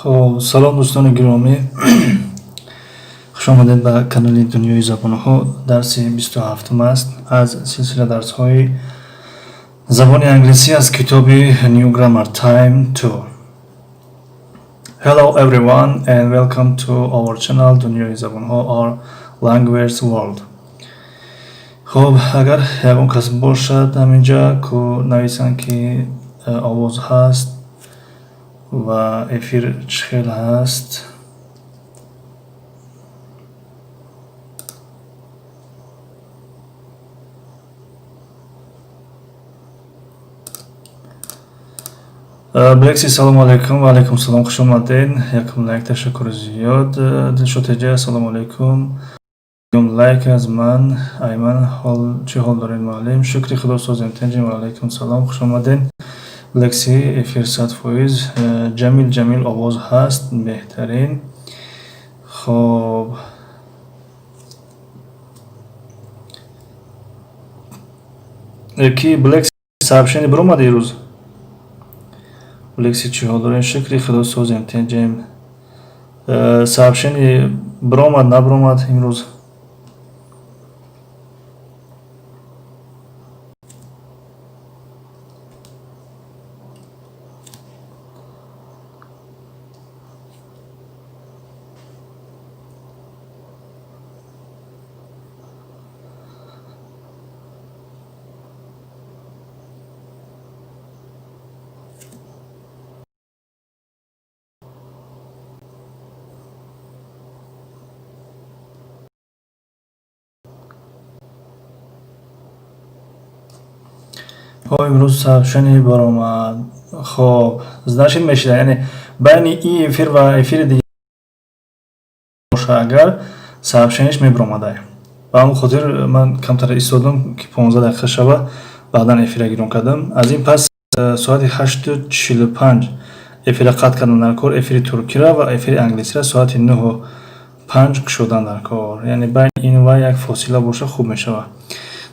Хоб, салом, дӯстони гиромӣ, хуш омадед ба канали Дунёи забонҳо. Дарси 27-ум аст аз силсила дарсҳои забони англисӣ аз китоби New Grammar Time 2. Hello everyone and welcome to our channel Дунёи забонҳо or Language World. Хоб, агар ягон кас бошад ҳаминҷа, ку нависанд, ки овоз ҳаст ва эфир чӣ хел ҳаст. Блекси, салому алайкум. Ва алайкум салом, хуш омадед. Якум лайк, ташаккури зиёд. Дилшод теҷа, ассалому алайкум. Лайк аз ман. Айман, чӣ ҳол доред, муаллим? Шукри Худо, созем, тинҷем. Ва алайкум салом, хуш омадед. Лекси, эфир 100%. Ҷамил, Ҷамил, овоз ҳаст, беҳтарин. Хоб, ки Блекси, сообщение биромад ирӯз. Лекси, чӣ ҳол дорем? Шукри Худо, созем, тинҷем. Сообщение биромад, набиромад имрӯз? Хоб, имрӯз сообщение баромад. Хоб, значит, мешида, яъне байни ин эфир ва эфири дигар боша, агар сообщениеш мебиромадай. Ба ҳамон хотир ман камтар истодам, ки 15 дақиқа шава, баъдан эфира гирон кардам. Аз ин пас соати 8:45 эфира қатъ кардан дар кор, эфири туркира, ва эфири англисира соати 9:05 кушодан дар кор. Яъне байни ин ва як фосила боша, хуб мешавад.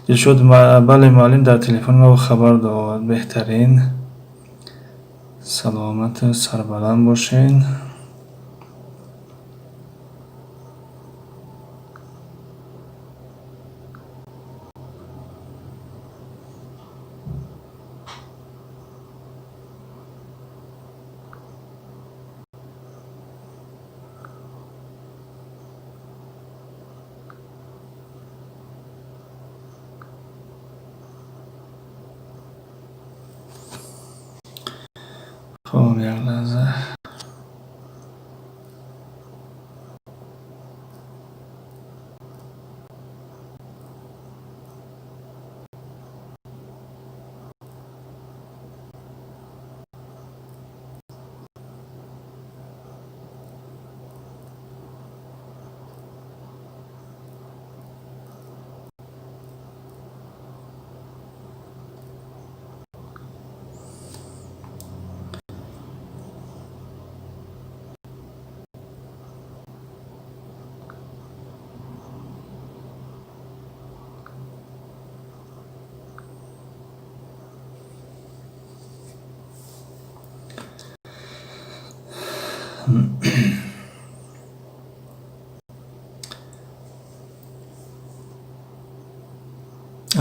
Дилшод, бале, муаллим, дар телефони ма хабар дод. Беҳтарин, саломату сарбаланд бошед. Хоб, як лаҳза.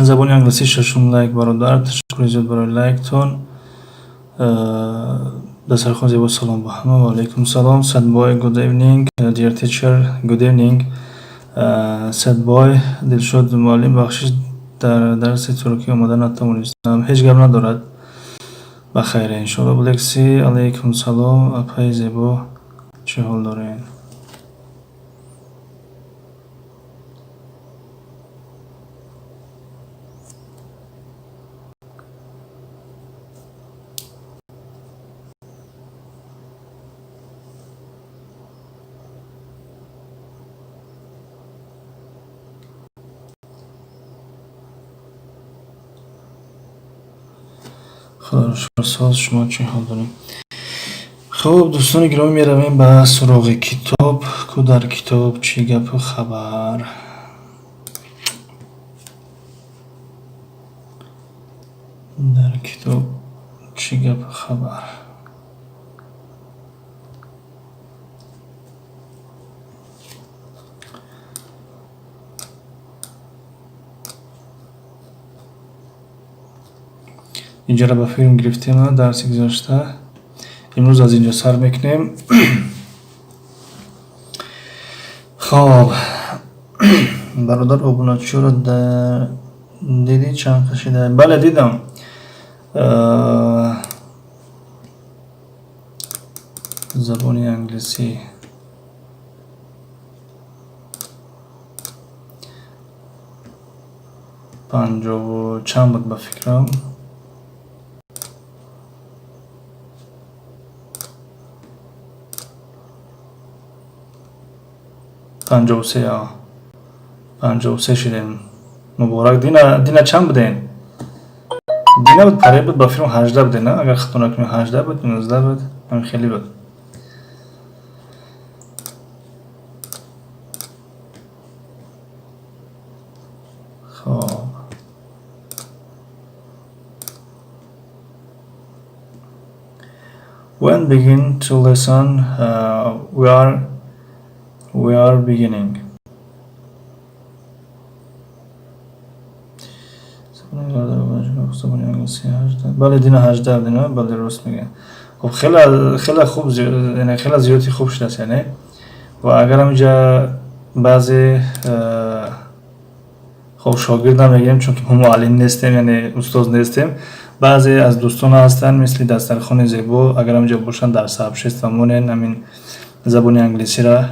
Забони англисӣ шашум лайк, бародар, ташаккури зиёд барои лайктон. Дастархон зебо, салом ба ҳама. Ва алайкум салом. Sadboy, good evening, dear teacher, good evening. Sadboy, Дилшод муаллим, бахшиш, дар дарси туркӣ омода натавонистам. Ҳеҷ гап надорад. Ба хайр, иншоалло. Блекси, алайкум салом, апаи зебо, чӣ ҳол доред? Худоро шукр, соз, шумо чӣ ҳол доред? Хуб, дӯстони гиромӣ, меравем ба суроғи китоб. Ку дар китоб чӣ гапу хабар? Дар китоб чӣ гапу хабар? Инҷоро ба филм гирифтем дарси гузашта. Имрӯз аз инҷо сар мекунем. Хоб, бародар, обуначиёро дидӣ, чанд кашида? Бале, дидам. Забони англисӣ 50 чанд буд, ба фикрам, 53. 53 шудем, муборак. Дина чанд будем? Дина буд, паре буд, ба фикрам, 18 будем, агар хато накунем, 18 буд, 19 буд, ҳамин хеле буд. Хоб, when begin to listen, we are beginning. Забони англисӣ 18. Бале, дина 18 дина, бале, рост мегӯям. Хоб, хеле хеле хуб, яъне хеле зиёди хуб шудааст, яъне ва агар ҳаминҷа баъзе, хоб, шогирд намегӯем, чунки мо муаллим нестем, яъне устоз нестем. Баъзе аз дӯстон ҳастанд, мисли дастархони зебо, агар ҳаминҷа бошанд, дар сообщество монен ҳамин забони англисира,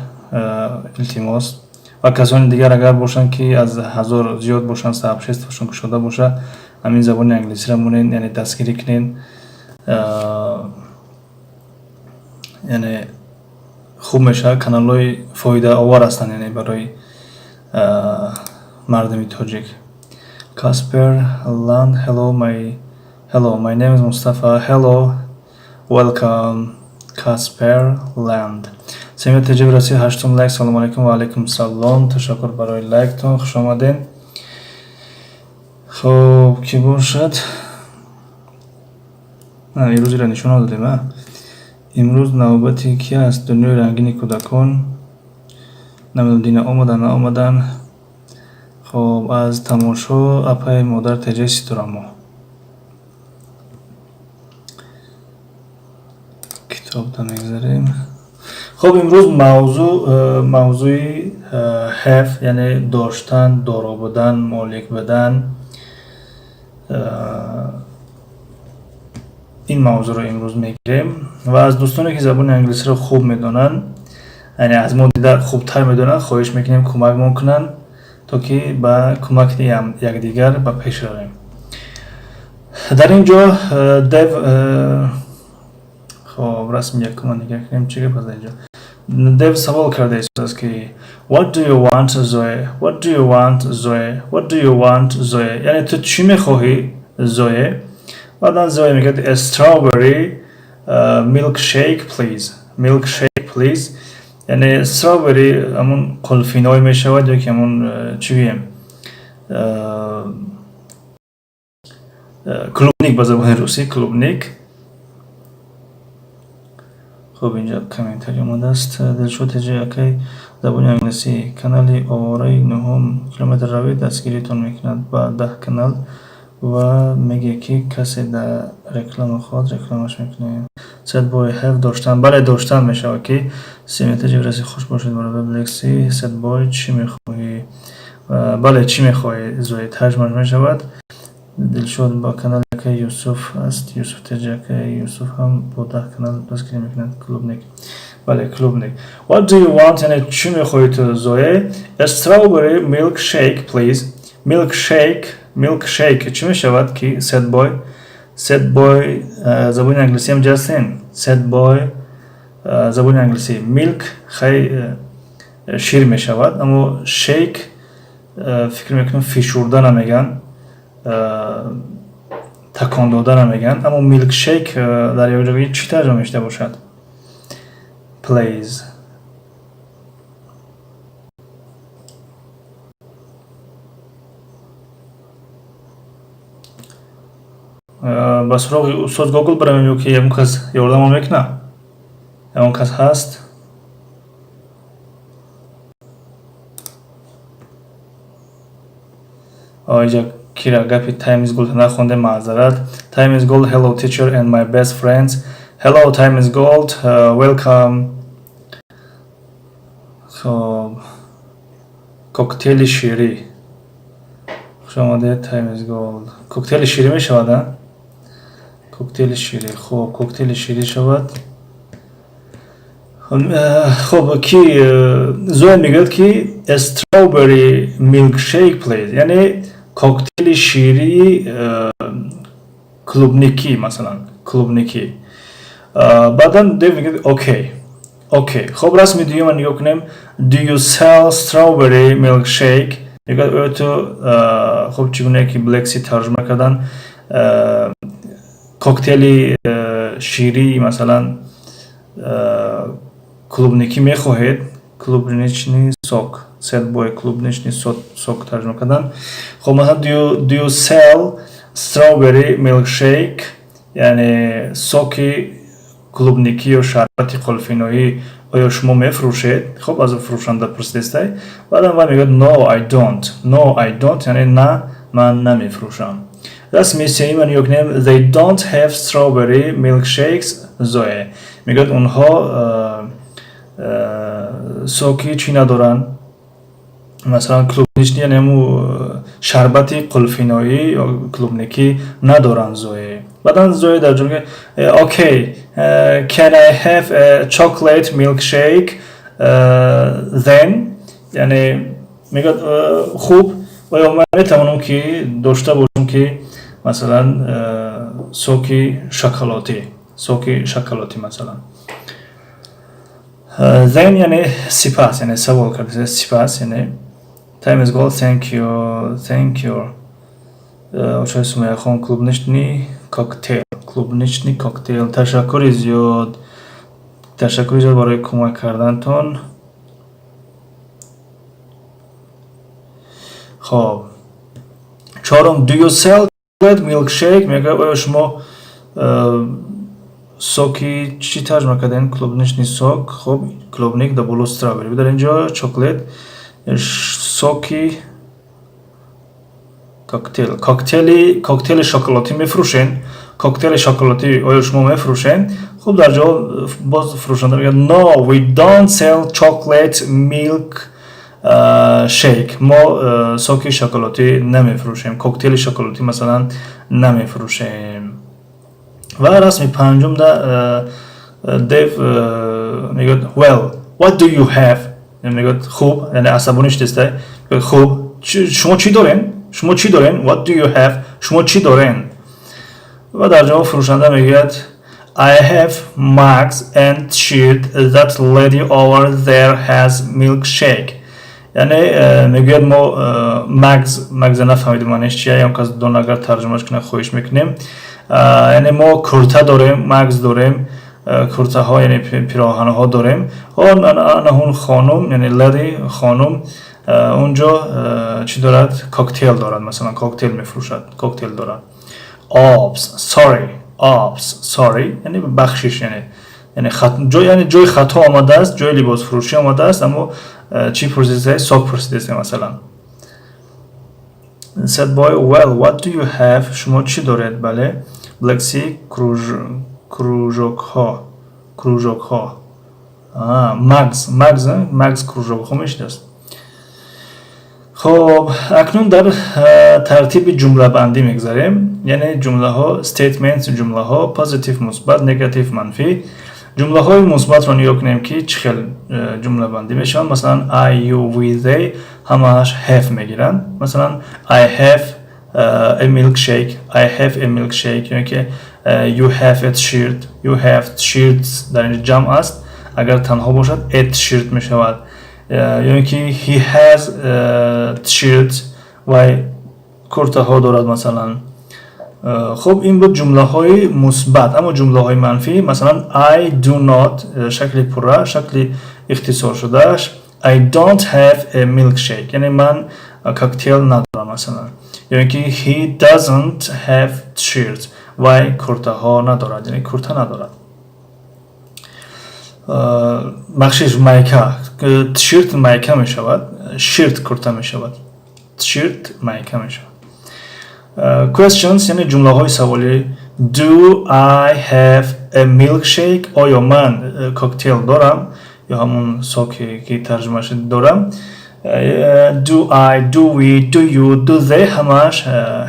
илтимос. Ва касони дигар агар бошанд, ки аз 1000 зиёд бошанд, сообщество шон кушода боша, ҳамин забони англисиро монен, яъне дастгирӣ кунен, яъне хуб мешавад. Каналҳои фоидаовар ҳастанд, яъне барои мардуми тоҷик. Каспер Land, hello, my name is Mustafa. Hello, welcome, Casper Land. Семия Теҷиби Россия, ҳаштум лайк. Салому алайкум. Ва алайкум салом, ташаккур барои лайктон, хуш омадем. Хоб, кӣ бошад? Имрӯз ира нишон надодем. Имрӯз навбати ки аст? Дунёи рангини кӯдакон, намедонам, дина омадан, наомадан. Хоб, аз тамошо апаи модар Теҷаи Ситорамо. Китобда мегзарем. Хоб, имрӯз мавзӯъ мавзӯи have, яъне доштан, доро будан, молик будан. Ин мавзӯъро имрӯз мегирем ва аз дӯстоне, ки забони англисиро хуб медонанд, яъне аз мо дида хубтар медонанд, хоҳиш мекунем, кӯмакмон кунанд, то ки ба кӯмаки якдигар ба пеш равем. Дар ин ҷо дев, хоб, расми якума нигоҳ кунем, чӣ гап аст. Дар инҷо Дев савол карда истодааст, ки "What do you want, Zoe? What do you want, Zoe? What do you want, Zoe?" Яъне ту чӣ мехоҳӣ, Зое? Баъдан Зое мегӯяд: "A strawberry milkshake, please. Milkshake, please." Яъне strawberry ҳамун қулфиной мешавад ё ки ҳамун, чӣ гӯем, клубник, ба забони русӣ клубник. Хуб, инҷа комментарий омадааст. Дилшод Теҷи, акай, забони англисӣ канали овораи нуҳум километр равед, дастгиритон мекунад ба 10 канал ва мегӯяд, ки касе дар реклама хоҳад, рекламаш мекунем. Setboy, have доштан, бале, доштан мешавад, ки Семетаҷи раси. Хуш бошед, бародар Блекси. Setboy, чӣ мехоҳӣ? Бале, чӣ мехоҳӣ, Зои, тарҷумаш мешавад. Дилшод, ба канали акаи Юсуф аст, Юсуф Теҷи, акаи Юсуф ҳам бо 10 канал дастгирӣ мекунад. Клубник, бале, клубник. "What do you want?" Яъне чӣ мехоҳӣ ту, Зое? "A strawberry milkshake, please." Milkshake, milkshake чӣ мешавад, ки Setboy, Setboy, забони англисӣ ҳам ҷастин. Setboy, забони англисӣ milk хай шир мешавад, аммо shake, фикр мекунам, фишурдана мегӯянд, такон додана мегӯянд. Аммо milkshake дар як ҷо чӣ тарҷума мешуда бошад? Please. Ба суроғи устоз Гогул баравем ё ки ягон кас ёрдамон мекунад? Ягон кас ҳаст? Иҷа Кира гапи Time is Gold нахондем, маъзарат. Time is Gold: "Hello, teacher and my best friends." Hello, Time is Gold, welcome. Хоб, коктейли ширӣ, хуш омадед, Time is Gold. Коктейли ширӣ мешавад, а, коктейли ширӣ. Хуб, коктейли ширӣ шавад. Хуб, ки Зоя мегӯяд, ки "Strawberry milkshake, please", яъне коктейли ширии клубникӣ, масалан, клубникӣ. Баъдан Дев мегӯяд: "Okay." Хуб, расми дуюма нигоҳ кунем. "Do you sell strawberry milkshake?" Мегӯяд: оё ту, хуб, чӣ гуна ки Black Sea тарҷума кардан, коктейли ширии, масалан, клубникӣ мехоҳед? Клубничный сок, Sad Boy клубничный сок тарҷума кардан. Хуб, масалан, "Do you sell strawberry milkshake?" Яъне соки клубникӣ ё шарбати қулфиноӣ оё шумо мефурӯшед? Хуб, аз фурӯшанда пурсидестай. Баъдан вай мегӯяд: "No, I don't." "No, I don't", яъне на, ман намефурӯшам. Расми сеюма нигоҳ кунем. "They don't have strawberry milkshakes, Зое." Мегӯяд, онҳо соки чӣ надоранд, масалан, клубничный, яъне ҳаму шарбати қулфиноӣ ё клубникӣ надоранд, Зое. Баъдан Зое дар ҷумла: "Okay, can I have a chocolate milkshake then?" Яъне мегӯяд: хуб, оё ман метавонам ки дошта бошам ки, масалан, соки шоколотӣ, соки шоколотӣ, масалан? Then яъне сипас, яъне савол кард, сипас. Яъне Time is Gold: "Thank you, thank you." Очаи Сумаяхон: "Клубничный коктейл, клубничный коктейл." Ташаккури зиёд, ташаккури зиёд барои кӯмак кардантон. Хоб, чорум: "Do you sell chocolate milkshake?" Мегӯяд, оё шумо соки чӣ тарҷума кардем? Клубничный сок. Хуб, клубник дар боло, strawberry дар инҷо, chocolate, соки коктейл, коктейли шоколотӣ мефурӯшен? Коктейли шоколотӣ оё шумо мефурӯшен? Хуб, дар ҷавоб боз фурӯшанда мегӯяд: "No, we don't sell chocolate milk shake." Мо соки шоколотӣ намефурӯшем, коктейли шоколотӣ, масалан, намефурӯшем. Ва расми панҷум да Дев мегӯяд: "Well, what do you have?" Мегӯяд, хуб, яъне асабонӣ шудеста, мегӯяд: хуб, шумо чӣ дорен? Шумо чӣ дорен? "What do you have?" Шумо чӣ дорен? Ва дар ҷавоб фурӯшанда мегӯяд: "I have mugs and shirt. That lady over there has milkshake." Яъне мегӯяд, мо mugs, mugs нафаҳмидем маъниш чия, ям кас дон, агар тарҷумаш кунад, хоҳиш мекунем. Яъне мо курта дорем, mugs дорем, куртаҳо, яъне пироҳанҳо дорем. Ана хонум, яъне lady, хонум унҷо чӣ дорад? Коктейл дорад, масалан, коктейл мефурӯшад, коктейл дорад. "Oops, sorry." "Oops, sorry", яъне бахшиш, яъне яъне ҷои хато омадааст, ҷои либосфурӯшӣ омадааст, аммо чӣ пурсидааст? Сок пурсидааст, масалан. Sad Boy: "Well, what do you have?" Шумо чӣ доред? Бале, Black Sea: Кружокҳо, кружокҳо, mugs, mugs, mugs, кружокҳо мешудааст. Хоб, акнун дар тартиби ҷумлабандӣ мегзарем, яъне ҷумлаҳо, statements, ҷумлаҳо positive, мусбат, negative, манфӣ. Ҷумлаҳои мусбатро нигоҳ кунем, ки чӣ хел ҷумлабандӣ мешаванд. Масалан, I, you, we, they ҳамааш have мегиранд. Масалан, I have a milkshake, I have a milkshake, ё ки you have a shirt, you have shirts, дар инҷо ҷамъ аст, агар танҳо бошад, a shirt мешавад. Ё ки he has shirt, вай куртаҳо дорад, масалан. Хуб, ин буд ҷумлаҳои мусбат. Аммо ҷумлаҳои манфӣ, масалан, I do not, шакли пурра, шакли ихтисоршудааш: I don't have a milkshake, яъне ман коктейл надорам, масалан. Ё ин ки he doesn't have shirt, вай куртаҳо надорад, яъне курта надорад. Бахшиш, майка, t-shirt майка мешавад, shirt курта мешавад, t-shirt майка мешавад. Questions, яъне ҷумлаҳои саволӣ. Do I have a milkshake? Оё ман коктейл дорам ё ҳамон соке ки тарҷумааш дорам? Do I, do we, do you, do they ҳамааш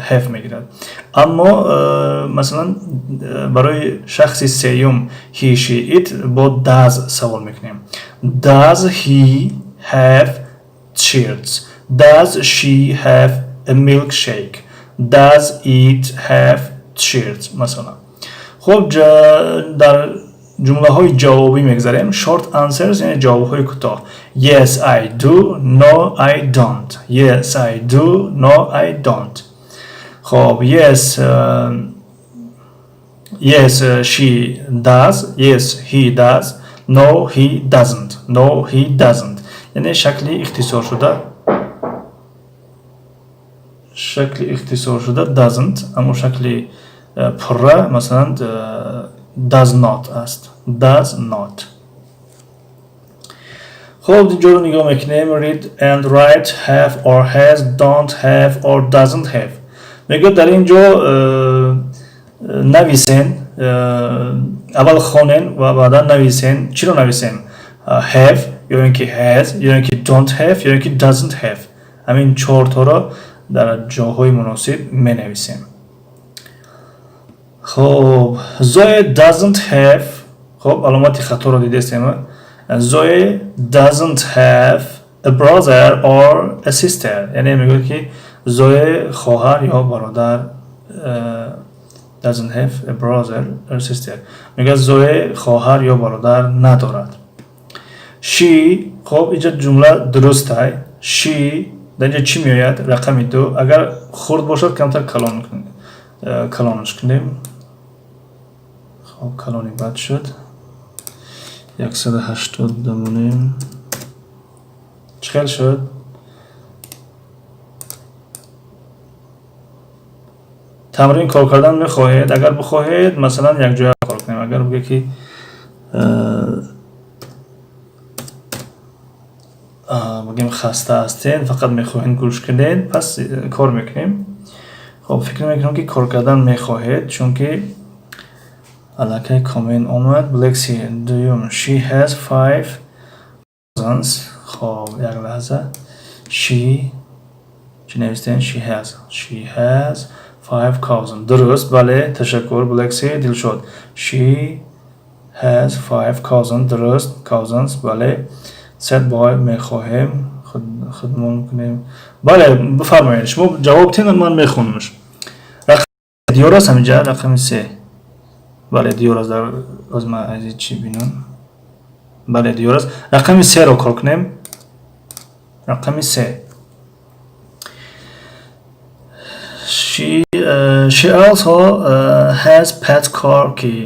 have мегирад. Аммо масалан, барои шахси сеюм he, she, it бо does савол мекунем. Does he have shirts? Does she have a milkshake? Does it have shirts? Масалан. Хуб, дар ҷумлаҳои ҷавобӣ мегзарем. Short answers, яъне ҷавобҳои кӯтоҳ. Yes, I do. No, I don't. Yes, I do. No, I don't. Хоб, yes, she does. Yes, he does. No, he doesn't. No, he doesn't. Яъне шакли ихтисоршуда doesn't, аммо шакли пурра масалан does not аст. Does not. Хуб, инҷоро нигоҳ мекунем. Read and write have or has, don't have or doesn't have. Мегӯяд, дар ин ҷо нависен, аввал хонен ва баъдан нависен. Чиро нависем? Have ё ин ки has ё ин ки don't have ё ин ки doesn't have. Ҳамин чорторо дар ҷоҳои муносиб менависем. Хоб, Зоя doesn't have. Хоб, аломати хаторо дидестем. Зоя doesn't have a brother or a sister, яъне мегӯяд, ки Зоя хоҳар ё бародар, doesn't have a brother or sister. Мегӯяд, Зоя хоҳар ё бародар надорад. She. Хоб, инҷа ҷумла дурустай. She дар инҷа чӣ меояд? Рақами ду агар хурд бошад, камтар калонаш кунем. Хоб, калони бад шуд. 180 дамонем. Чӣ хел шуд? Тамрин кор кардан мехоҳед? Агар бихоҳед, масалан, якҷоя кор кунем. Агар бигӯе, ки бигем, хаста ҳастед, фақат мехоҳед гӯш кунед, пас кор мекунем. Хоб, фикр мекунам, ки кор кардан мехоҳед, чунки аллакай коммент омад. Блекси дуюм. She has five cousins. Хоб, як лаҳза. She чӣ навистем? She has five cousins. Дуруст, бале, ташаккур, Блекси. Дилшод. She has five cousins. Дуруст, cousins, бале. Set boy, мехоҳем худмон кунем. Бале, бифармоед, шумо ҷавоб тед, ман мехонамш. Диёр аст ҳаминҷа, рақами се. Бале, диёр аст. Дар оз ман аз чӣ бинам? Бале, диёр аст. Рақами серо кор кунем. Рақами се. She also has pet Corky.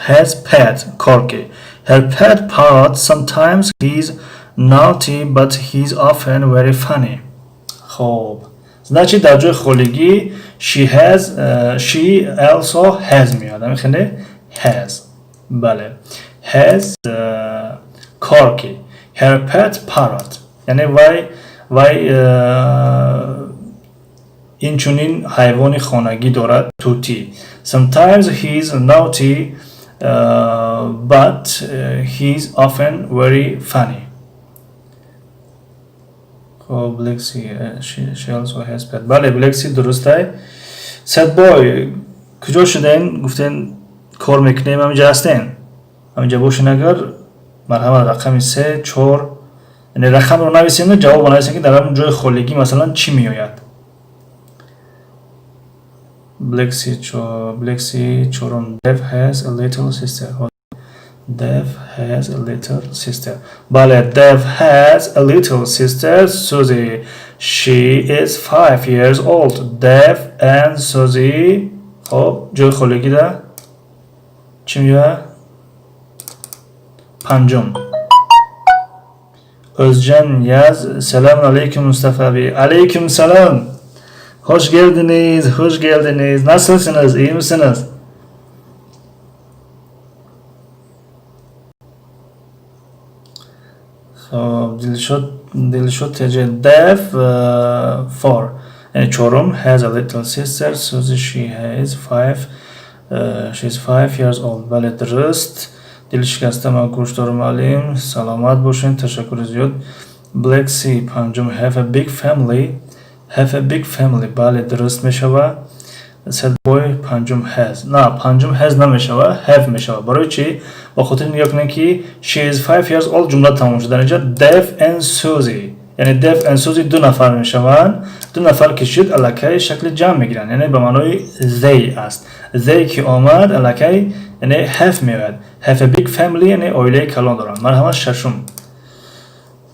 Has pet Corky. Her pet parrot. Sometimes he's naughty, but he's often very funny. خب, значит, дар ҷои холигӣ she also has меояд. Ҳамин хеле has, бале, has Corky, her pet parrot. Яъне вай инчунин ҳайвони хонагӣ дорад, тӯтӣ. Sometimes he's naughty, but he's often very funny. خب, Blexi, she also has pet. бале, Blexi, дурустай. Setboy, куҷо шуден? Гуфтен, кор мекунем. Ҳаминҷа ҳастен? Ҳаминҷа бошен агар, марҳамат, рақами се, чор, яъне рақамро нависену ҷавобро нависем, ки дар ҳамон ҷои холигӣ масалан чӣ меояд. Blexi чорум. Dev has a little sister. Dev has a little sister. Бале, Dev has a little sister, Susie. She is 5 years old. Dev and Susie. خب, ҷои холигӣ да чӣ меояд? Панҷум. Özcan yaz. Selamun aleyküm Mustafa abi. Aleyküm selam. Hoş geldiniz, hoş geldiniz. Nasılsınız, iyi misiniz? خب, Dilşod, Dilşod TC. Dev four. Яъне чорум has a little sister Suzy, she has five, she's 5 years old. Бале, дуруст. Дилшикаста, ман гӯш дорам, муаллим. Саломат бошед, ташаккури зиёд. Black Sea, панҷум have a big family, have a big family. Бале, дуруст мешавад. Sad boy, панҷум has, на, панҷум has намешава, have мешава. Барои чӣ? Ба хотири, нигоҳ кунед, ки she is 5 years old, ҷумла тамом шуд. Дар инҷа Dave and Suzy, яъне Dave and Suzy ду нафар мешаванд. Ду нафар ки шуд, аллакай шакли ҷамъ мегиранд, яъне ба маънои they аст. They ки омад, аллакай яъне have меояд. Have a big family, яъне оилаи калон доранд. Марҳамат, шашум.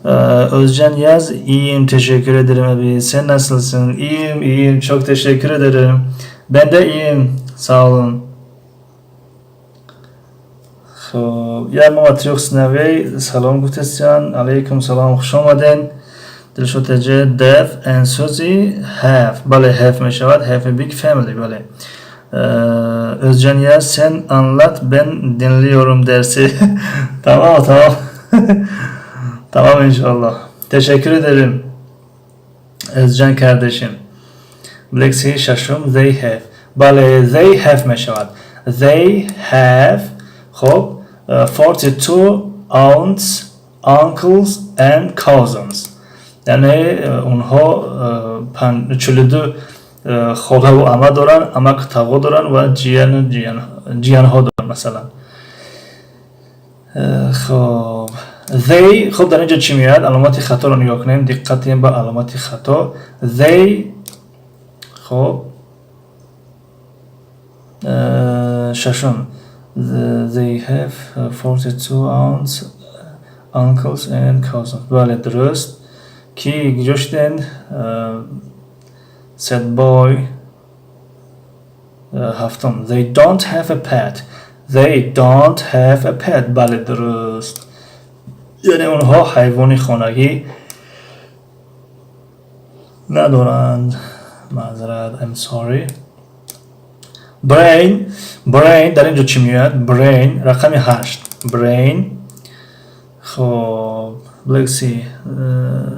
Özcan yaz. İyiyim, teşekkür ederim abi. Sen nasılsın? İyiyim, iyiyim. Çok teşekkür ederim. Ben de iyiyim. Sağ olun. Хоб, я ма трёхснавей салом гуфтестян. Алейкум салом, хуш омаден. Дилшод Теже, Dave and Suzy have. Бале, have мешавад. Have a big family, бале. Özcan yaz, sen anlat, ben dinliyorum dersi. Tamam, tamam. Tamam inşallah. Teşekkür ederim. Özcan kardeşim. Black Sea, шашум they have. Бале, they have мешавад. They have, хоб, 42 aunts, uncles and cousins. Яъне онҳо 42 холаву ама доранд, амаку тағо доранд ва ҷиянҳо доранд, масалан. Хоб, they, хоб, дар инҷо чӣ меояд? Аломати хаторо нигоҳ кунем, диққат диҳем ба аломати хато. They, хоб, шашум they have 42 aunts, uncles and cousins. Бале, дуруст. Ки ҷо шуден? Sad boy, ҳафтум they don't have a pet, they don't have a pet. Бале, дуруст, яъне онҳо ҳайвони хонагӣ надоранд. Маъзарат, I'm sorry. Brain, brain, дар ин ҷо чӣ меояд? Brain, рақами ҳашт, brain. Хоб, Black Sea,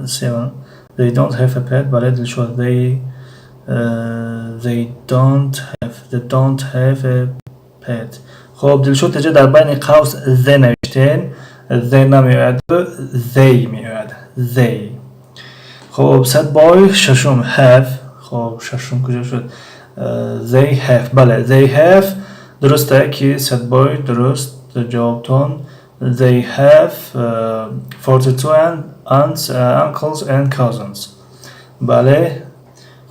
seven, they don't have a pet. Бале, Дилшод, they don't have, they don't have a pet. Хоб, Дилшод теҷа, дар байни қавс the навиштен. The намеояд, they меояд, they. Хоб, sad boy, шашум have. Хоб, шашум куҷо шуд? They have, бале, they have дурусте, ки sad boy, дуруст ҷавобтон. They have 42 aunts, uncles and cousins. Бале.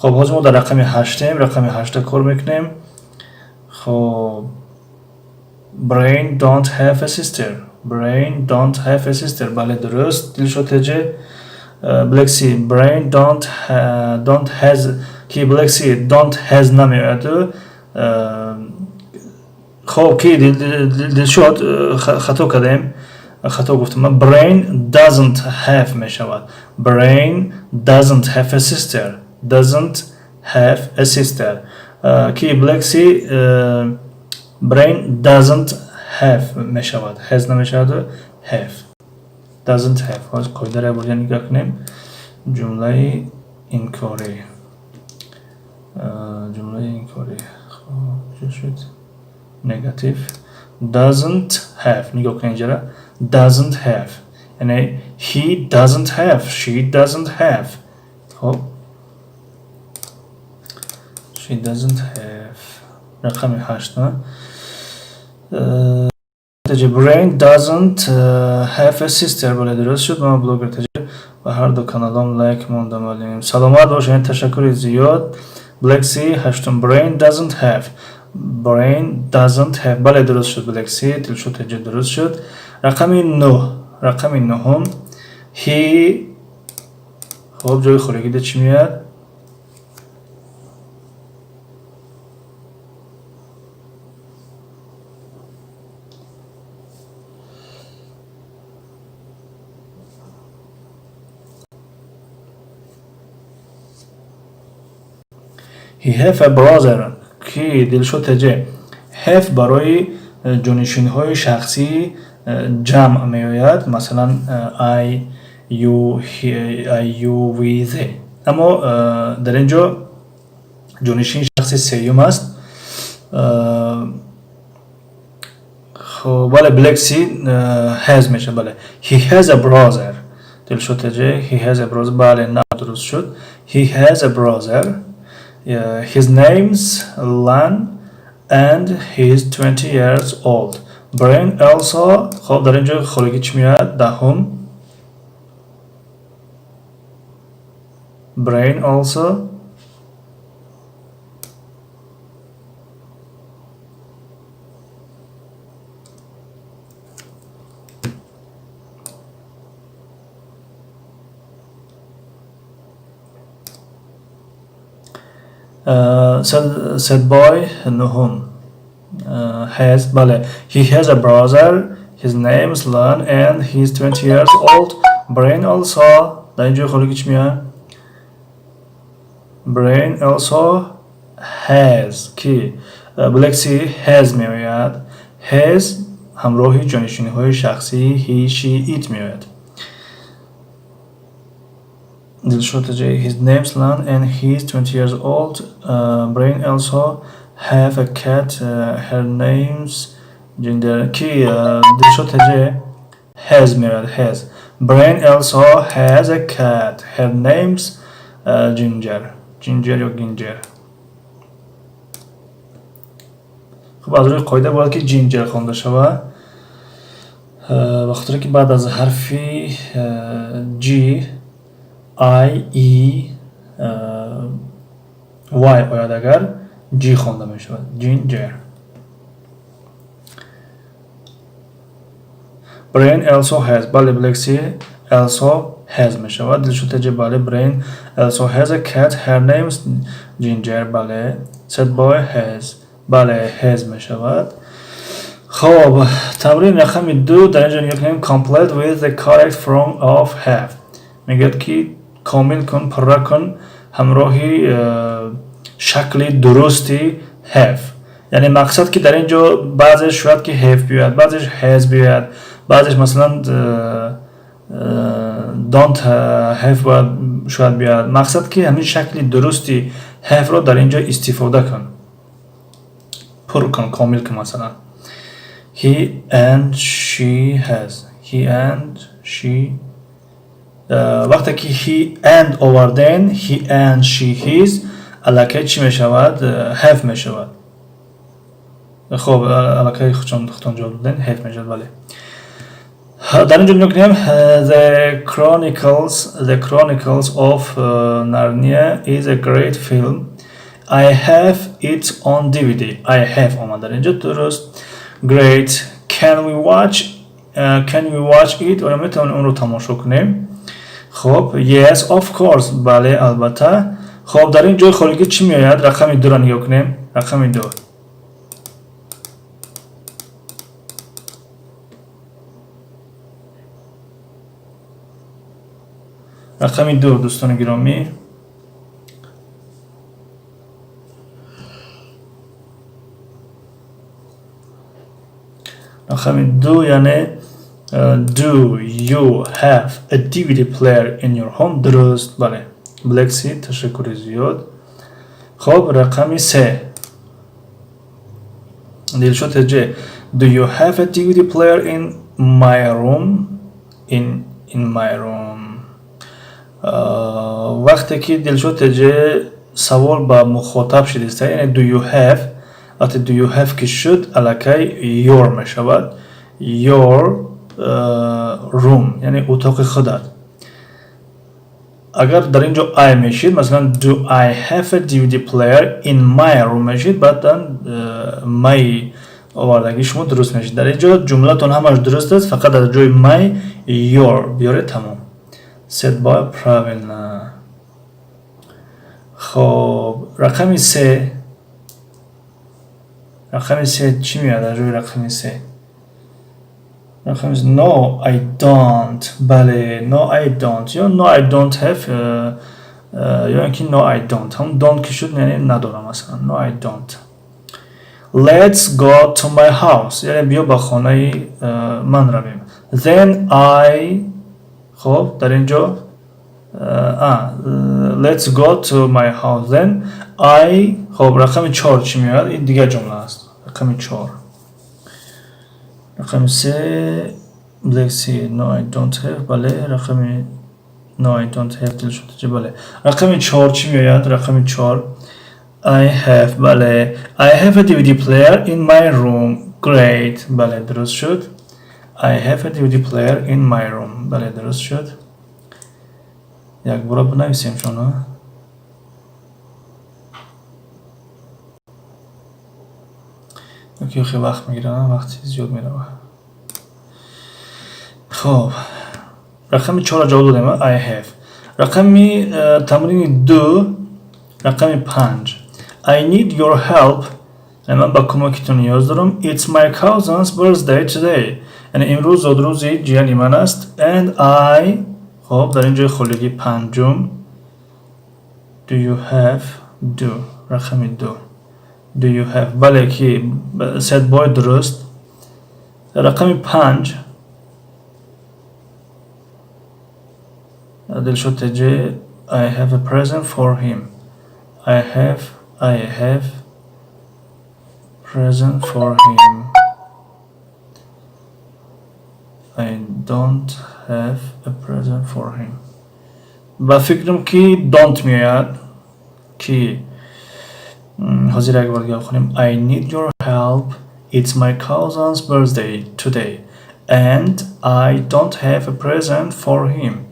Хоб, ҳозир мо дар рақами ҳаштем, рақами ҳашта кор мекунем. Хоб, brain don't have a sister, brain don't have a sister. Бале, дуруст, Дилшод теҷе. Black Sea, brain don't has, ки Black Sea, don't has намеояд. Хоб, ки Дилшод, хато кардем, хато гуфтам ман. Brain doesn't have мешавад. Brain doesn't have a sister, doesn't have a sister. Ки Black Sea, brain doesn't have мешавад, has намешавад, have, doesn't have. Ҳозир қоидаро бурда нигоҳ кунем. Ҷумлаи инкорӣ, ҷумлаи инкорӣ, хоб, чӣ шуд? Negative, doesn't have. Нигоҳ кунед инҷара, doesn't have, яъне he doesn't have, she doesn't have. Хоб, she doesn't have. Рақами ҳашт. Теҷе, brain doesn't have a sister. Бале, дуруст шуд. Ман блогер теҷе, ба ҳар ду каналом лайк мондам, алим. Саломат бошед, ташаккури зиёд. Black Sea, ҳаштум brain doesn't have, brain doesn't have. Бале, дуруст шуд, Black Sea. Дилшод теҷе, дуруст шуд. Рақами нӯҳ, рақами нӯҳум he. Хоб, ҷои холигида чӣ меояд? He have a brother. Ки, Дилшод теҷе, have барои ҷонишинҳои шахсӣ ҷамъ меояд, масалан, I, you, he, I, you, we, they. Аммо дар ин ҷо ҷонишини шахси сеюм аст. Хоб, бале, Black Sea has мешавад, бале. He has a brother. Дилшод Теҷе, he has a brother. Бале, на, дуруст шуд. He has a brother. His name's Lan and he's 20 years old. Brain also. Хоб, дар ин ҷо холигӣ чӣ меояд? 10-ум. Brain also said boy нуҳум has, бале, he has a brother, his name's Lan and he's 20 years old. Brain also. Дар ин ҷои холигӣ чӣ меояд? Brain also has ки Black Sea has меояд. Has ҳамроҳи ҷонишиниҳои шахсии he, she, it меояд. Дилшод, his name's Lan and he's 20 years old. Brain also have a cat. Her name's Ginger. Ки Дилшод Теҷе has меояд, has. Brain also has a cat. Her name's Ginger. Ginger ё Ginger. Хуб, аз рӯи қоида бояд ки Ginger хонда шавад. Ба хотире ки баъд аз ҳарфи G, I, E, Y ояд, агар G хонда мешавад. Ginger. Brain also has. Бале, Black Sea also has мешавад. Дилшод Теҷе, бале, Brain also has a cat. Her name's Ginger. Бале. Sad boy has. Бале, has мешавад. Хоб, тамрин рақами 2. Дар ин ҷо нигоҳ кунем. Complete with the correct form of have. Мегӯяд ки комил кун, пурра кун ҳамроҳи шакли дурусти have. Яъне мақсад ки дар ин ҷо баъзеш шояд ки have биёяд, баъзеш has биёяд, баъзеш масалан don't have бояд шояд биёяд. Мақсад ки ҳамин шакли дурусти have-ро дар ин ҷо истифода кун, пур кун, комил кун. Масалан, he and she has, he and she. Вақте ки he and оварден, he and she, his, аллакай чӣ мешавад? Have мешавад. Хоб, аллакай худтон ҷавоб доден, have мешавад, бале. Дар ин ҷо нигоҳ кунем. The Chronicles of Narnia is a great film. I have it on DVD. I have омад дар ин ҷо, дуруст. Great. Can we watch it? Оё метавонем онро тамошо кунем? Хоб, yes, of course. Бале, албатта. Хоб, дар ин ҷои холигӣ чӣ меояд? Рақами 2-ро нигоҳ кунем. Рақами 2. Рақами 2, дӯстони гиромӣ. Рақами 2, яъне do you have a DVD player in your home? Дуруст, бале. Black Sea, ташаккури зиёд. Хоб, рақами 3. Дилшод Теҷе, do you have a DVD player in my room? In my room. Вақте ки, Дилшод Теҷе, савол ба мухотаб шудиста, яъне do you have, вақте do you have ки шуд, аллакай your мешавад. Your room, яъне утоқи худат. Агар дар ин ҷо I мешид, масалан, do I have a DVD player in my room мешид, баъдан my овардагии шумо дуруст мешид. Дар ин ҷо ҷумлатон ҳамаш дуруст аст, фақат дар ҷои my your биёред, тамом. Set by правильно. Хоб, рақами 3. Рақами 3 чӣ меояд дар ҷои рақами 3? Рақами no, I don't. Бале, no, I don't ё no, I don't have, ё ин ки no, I don't. Ҳам don't ки шуд, яъне надорам, масалан. No, I don't. Let's go to my house. Яъне биё ба хонаи ман равем. Then I. Хоб, дар ин ҷо Let's go to my house then. I. Хоб, рақами чор чӣ меояд? Ин дигар ҷумла аст. Рақами чор. Рақами се, Black Sea, no, I don't have. Бале, рақами no, I don't have. Дилшод, бале. Рақами чор чӣ меояд? Рақами чор. I have, бале. I have a DVD player in my room. Great. Бале, дуруст шуд. I have a DVD player in my room. Бале, дуруст шуд. Як бора бинависем шуно. Ки хеле вақт мегирад, вақти зиёд меравад. Хоб, рақами чорро ҷавоб додем, I have. Рақами тамрини ду, рақами панҷ. I need your help. Ман ба кӯмаки ту ниёз дорам. It's my cousin's birthday today. Яъне имрӯз зодрӯзи ҷияни ман аст. And I. Хоб, дар ин ҷои холигӣ панҷум. Do you have, do, рақами ду. Do you have, бале, ки set boy, дуруст. Рақами панҷ, Дилшод TJ, I have a present for him. I have present for him. I don't have a present for him. Ба фикрам, ки don't меояд, ки ҳозир як бор дигар хонем. I need your help. It's my cousin's birthday today and I don't have a present for him.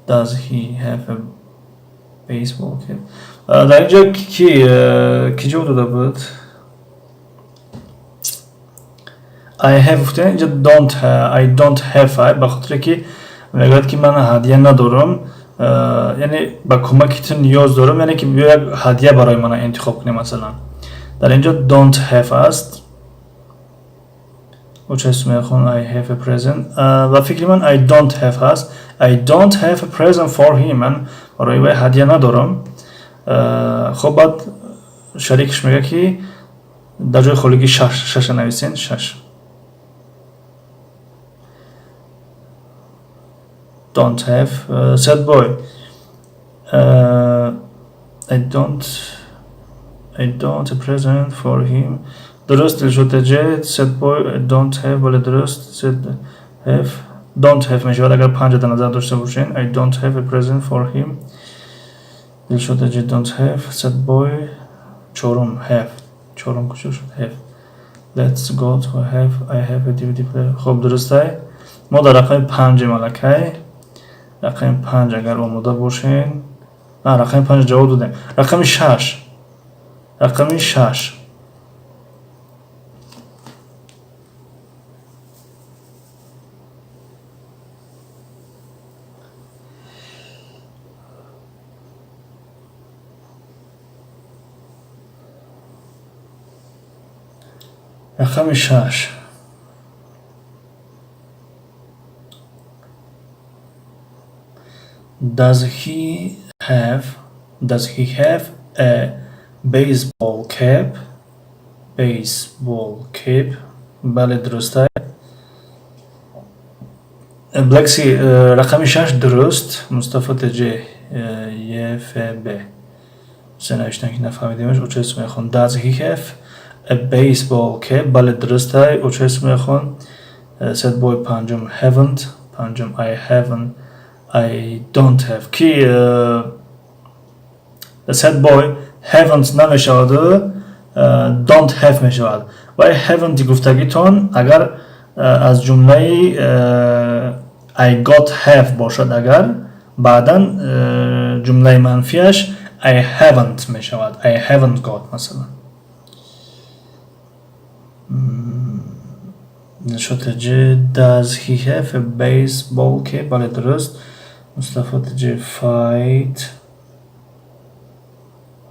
Does he have a baseball cap? Дар инҷо ки ҷавоб дода буд? I have гуфтем, инҷо don't, I don't have, ба хотире ки мегӯяд, ки ман ҳадия надорам, яъне ба кӯмаки ту ниёз дорам, яъне ки биё як ҳадия барои ман интихоб кунем, масалан. Дар инҷо don't have аст. Оча Сумайхон, I have a present. Ба фикри ман, I don't have ҳаст. I don't have a present for him. Ман барои вай ҳадия надорам. Хоб, баъд шарикаш мегӯяд, ки дар ҷои холигӣ шаш, шаша нависен, шаш. Don't have. Sad boy, I don't a present for him. Дуруст, Дилшод TJ. Sad boy, I don't have. Бале, дуруст. Sad have, don't have мешавад, агар панҷа дар назар дошта бошен. I don't have a present for him. Дилшод TJ, don't have. Sad boy, чорум, have. Чорум куҷо шуд? Have. Let's go to have. I have a DVD player. Хоб, дурустай. Мо дар рақами панҷем аллакай. Рақами панҷ, агар омода бошен. Рақами панҷ ҷавоб додем. Рақами шаш, рақами шаш. Рақами шаш. Does he have a baseball cap? Baseball cap. Бале, дурустай. Black Sea, рақами шаш дуруст. Мустафо TJ, ЕФБ се навиштан, ки нафаҳмидемаш. Очаи Сумайхон, does he have a baseball cap? Бале, дурустай, очаи Сумайхон. Sad boy, панҷум, haven't. Панҷум, I haven't, I don't have. Ки sad boy, haven't намешаваду don't have мешавад. Ва haven't гуфтагитон агар аз ҷумлаи I got have бошад, агар баъдан ҷумлаи манфиаш I haven't мешавад. I haven't got, масалан. Дилшод TJ, does he have a baseball cap? Бале, дуруст. Мустафо TJ, fight,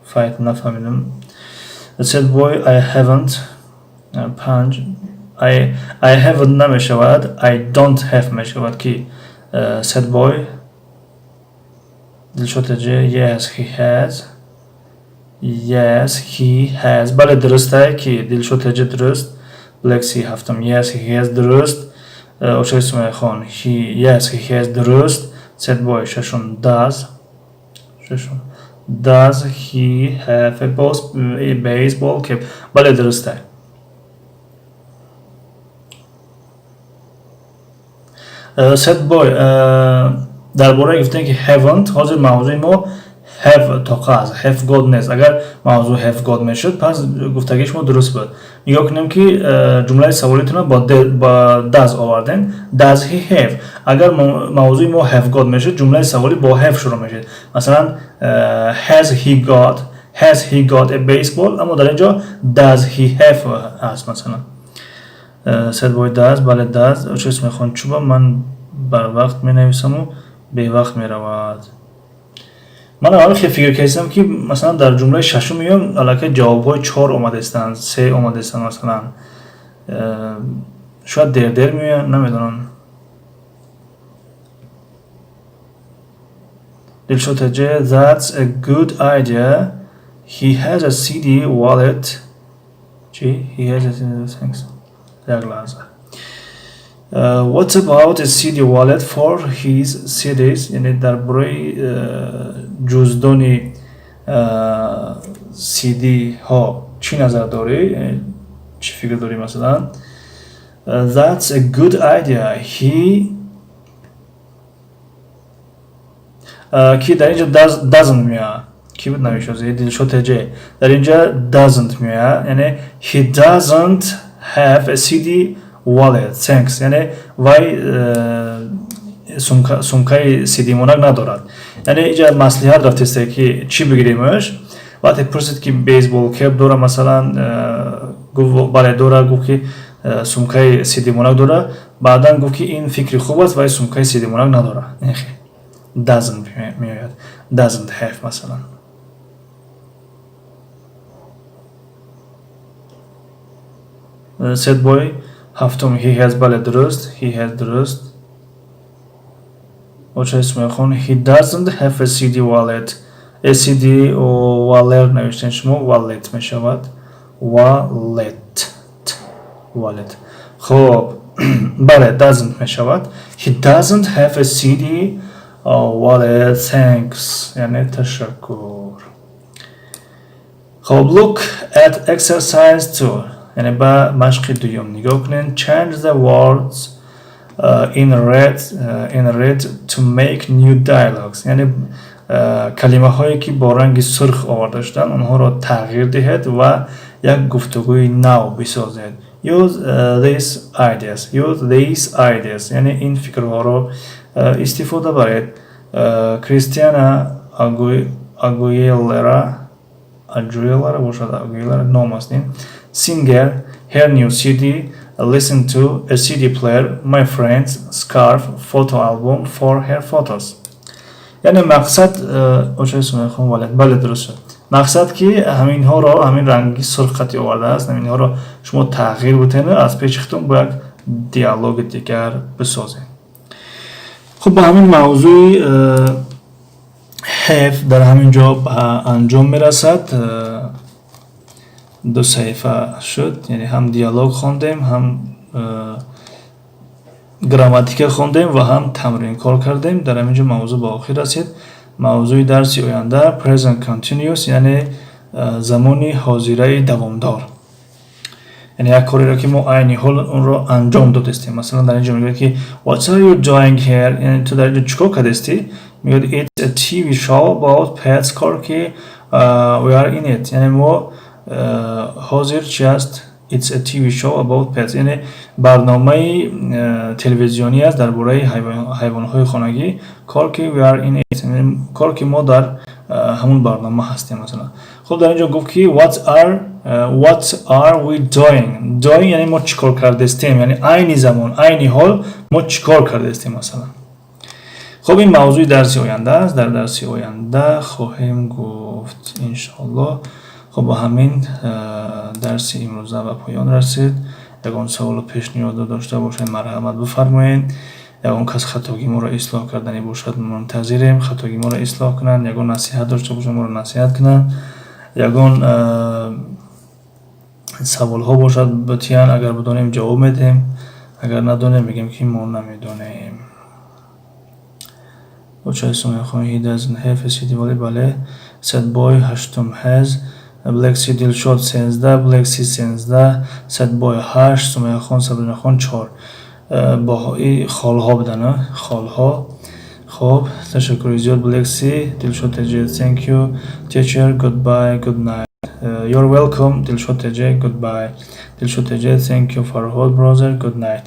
fight нафаҳмидам. Sad boy, I haven't. Панҷ, I haven't намешавад, I don't have мешавад. Ки sad boy? Дилшод TJ, yes, he has. Yes, he has. Бале, дурустай. Ки? Дилшод TJ, дуруст. Black Sea ҳафтум. Yes, he has, дуруст. Очаи Сумайхон, he, yes, he has, дуруст. Set boy шашум, does, шашум, does he have a baseball cap? Бале, дурусте. Set boy, дар бораи гуфтем, ки haven't, ҳозир мавзӯи мо have тоқа аст, have got нест. Агар мавзӯъ have got мешуд, пас гуфтагии шумо дуруст буд. Нигоҳ кунем, ки ҷумлаи саволитонро бо does овардем, does he have. Агар мавзӯи мо have got мешуд, ҷумлаи саволӣ бо have шурӯъ мешуд, масалан, has he got, has he got a baseball. Аммо дар ин ҷо does he have аст. Масалан, set boy, does, бале, does. Чиз мехон, чуба ман барвақт менависаму бевақт меравад. Ман аввал хел фикр кардам, ки масалан, дар ҷумлаи шашум меём, аллакай ҷавобҳои чор омадаистанд, се омадаистанд. Масалан, шояд дер-дер меоянд, намедонам. Дилшод Таҷе, that's a good idea. He has a CD wallet. Чи? He has a CD, thanks. Як лаҳза. What about a CD wallet for his CDs? Яъне дар бораи ҷуздони CD ҳо чӣ назар дорӣ? Чӣ фикр дорӣ, масалан? That's a good idea. He ки дар инҷо doesn't меояд. Ки буд навишт? Дилшод Теҷе. Дар инҷа doesn't меояд, яъне he doesn't have a CD wallet, thanks. Яъне вай сумкаи CD монак надорад. Яъне инҷа маслиҳат рафтесте, ки чӣ бигиремш. Вақте пурсид, ки baseball cap дора, масалан, гуфт, бале, дора. Гуфт, ки сумкаи CD монак дора. Баъдан гуфт, ки ин фикри хуб аст, вай сумкаи CD монак надора. Doesn't меояд, doesn't have, масалан. Set boy ҳафтум, he has, бале, дуруст, he has, дуруст. Оча Исмоилхон, he doesn't have a CD wallet. A CD wallet навиштен шумо, wallet мешавад, wallet, wallet. Хоб, бале, doesn't мешавад. He doesn't have a CD wallet, thanks, яъне ташаккур. Хоб, look at exercise 2, яъне ба машқи дуюм нигоҳ кунед. Change the words in red to make new dialogues. Яъне калимаҳое, ки бо ранги сурх оварда шуданд, онҳоро тағйир диҳед ва як гуфтугӯи нав бисозед. Use these ideas, use these ideas, яъне ин фикрҳоро истифода баред. Кристиана Агуелера, Агуелера бошад, Агуелера ном аст ин, singer, her new CD, listen to, a CD player, my friends, scarf, photo album for her photos. Яъне мақсад, очаи Сумайхон, wallet, бале, дуруст шуд. Мақсад, ки ҳаминҳоро, ҳамин ранги сурх қати овардааст, ҳаминҳоро шумо тағйир бутену аз пеши худтон бо як диалоги дигар бисозед. Хуб, ба ҳамин мавзӯи have дар ҳамин ҷо ба анҷом мерасад. Ду саҳифа шуд, яъне ҳам диалог хондем, ҳам грамматика хондем ва ҳам тамрин кор кардем. Дар ҳамин ҷо мавзӯъ ба охир расид. Мавзӯи дарси оянда present continuous, яъне замони ҳозираи давомдор, яъне як кореро, ки мо айни ҳол онро анҷом додастем. Масалан, дар ин ҷо мегӯяд, ки what are you doing here? Яъне ту дар ин ҷо чӣ кор кардастӣ? Мегӯяд, it's a TV show about pets, Corky, we are in it. Яъне мо ҳозир чи аст? It's a TV show about pets, яъне барномаи телевизионӣ аст дар бораи ҳайвонҳои хонагӣ. Corky, we are in it, Корки, мо дар ҳамон барнома ҳастем, масалан. Хуб, дар ин ҷо гуфт, ки what are we doing? Doing яъне мо чӣ кор кардастем, яъне айни замон, айни ҳол мо чӣ кор кардастем, масалан. Хуб, ин мавзӯи дарси оянда аст. Дар дарси оянда хоҳем гуфт, иншоаллоҳ. Хуб, ба ҳамин дарси имрӯза ба поён расид. Ягон саволу пешниҳодо дошта бошед, марҳамат, бифармоед. Ягон кас хатогии моро ислоҳ карданӣ бошад, мунтазирем, хатогии моро ислоҳ кунанд. Ягон насиҳат дошта бошад, моро насиҳат кунанд. Ягон Саволҳо бошад, битиян, агар бидонем, ҷавоб медиҳем, агар надонем, мегӯем, ки мо намедонем. Очаи Сумайяхон, he doesn't have a city. Бале, Setboy ҳаштум has, Black Sea, Дилшод 13, Black Sea 13, Setboy ҳашт, Сумайяхон, Сабринахон чор. Баҳои холҳо будан, холҳо. Хоб, ташаккури зиёд, Black Sea, Дилшод TJ, thank you, teacher, goodbye, good night. You're welcome, Дилшод TJ, goodbye. Дилшод TJ, thank you, Farhod brother, good night.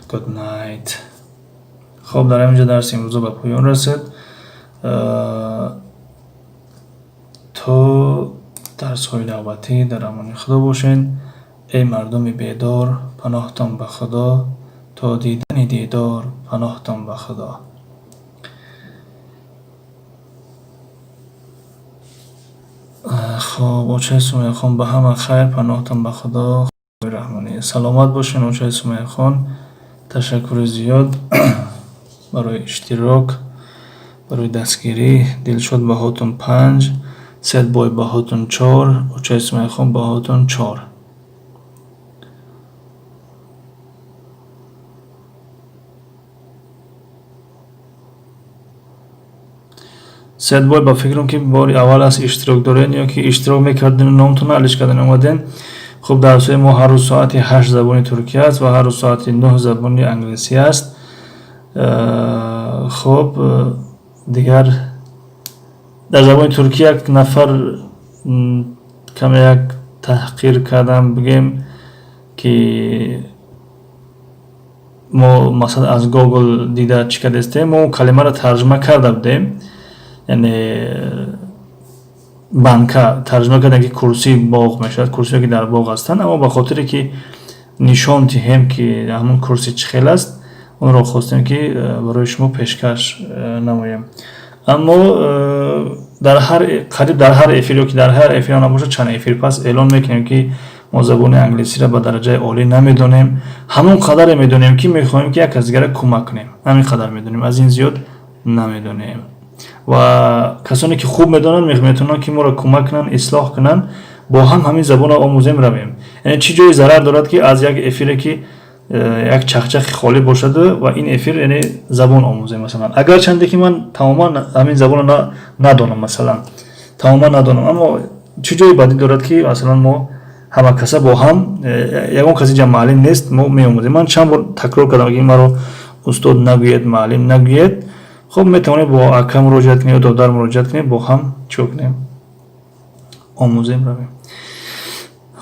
Good night. Хоб, дар ҳамин ҷо дарси имрӯза ба поён расид. То дарсҳои навбатӣ дар амони Худо бошед. Эй мардуми бедор, паноҳтон ба Худо, то дидани дидор, паноҳтон ба Худо. Хоб, очаи Сумайяхон, ба ҳама хайр, паноҳтон ба Худо, Раҳмонӣ. Саломат бошед, очаи Сумайяхон. Ташаккури зиёд барои иштирок, барои дастгирӣ. Дилшод, баҳотон панҷ, Сетбой, баҳотон чор, очаи Сумайяхон, баҳотон чор. Сетбой, ба фикрам, ки бори аввал аст иштирок доред ё ки иштирок мекардем, номтонро алиш кардан омадем. Хуб, дарсҳои мо ҳар рӯз соати 8 забони туркӣ аст ва ҳар рӯз соати 9 забони англисӣ аст. Хуб, дигар дар забони туркӣ як нафар каме як таҳқир кардам, бигем, ки мо масалан аз Гугл дида чӣ кардастем, мо калимаро тарҷума карда будем, яъне банка тарҷума кардем, ки курсии боғ мешавад, курсиҳое, ки дар боғ ҳастанд, аммо ба хотире ки нишон диҳем, ки ҳамон курси чӣ хел аст, онро хостем, ки барои шумо пешкаш намоем. Аммо дар ҳар қариб дар ҳар эфир ё ки дар ҳар эфир набошад, чанд эфир пас эълон мекунем, ки мо забони англисиро ба дараҷаи олӣ намедонем, ҳамон қадаре медонем, ки мехоҳем, ки як кас дигара кӯмак кунем. Ҳамин қадар медонем, аз ин зиёд намедонем. Ва касоне ки хуб медонанд, метавонанд, ки моро кӯмак кунанд, ислоҳ кунанд, бо ҳам ҳамин забонро омӯзем, равем. Яъне чӣ ҷои зарар дорад, ки аз як эфире, ки як чахчахи холӣ бошаду ва ин эфир, яъне забон омӯзем, масалан, агарчанде ки ман тамоман ҳамин забонро надонам, масалан, тамоман надонам, аммо чӣ ҷои бадӣ дорад, ки масалан мо ҳама каса бо ҳам, ягон каси ҷа муаллим нест, мо меомӯзем. Ман чанд бор такрор кардам, ки маро устод нагӯед, муаллим нагӯед. Хуб, метавонед бо ака муроҷиат кунед ё додар муроҷиат кунед, бо ҳам чӣ кунем, омӯзем, равем.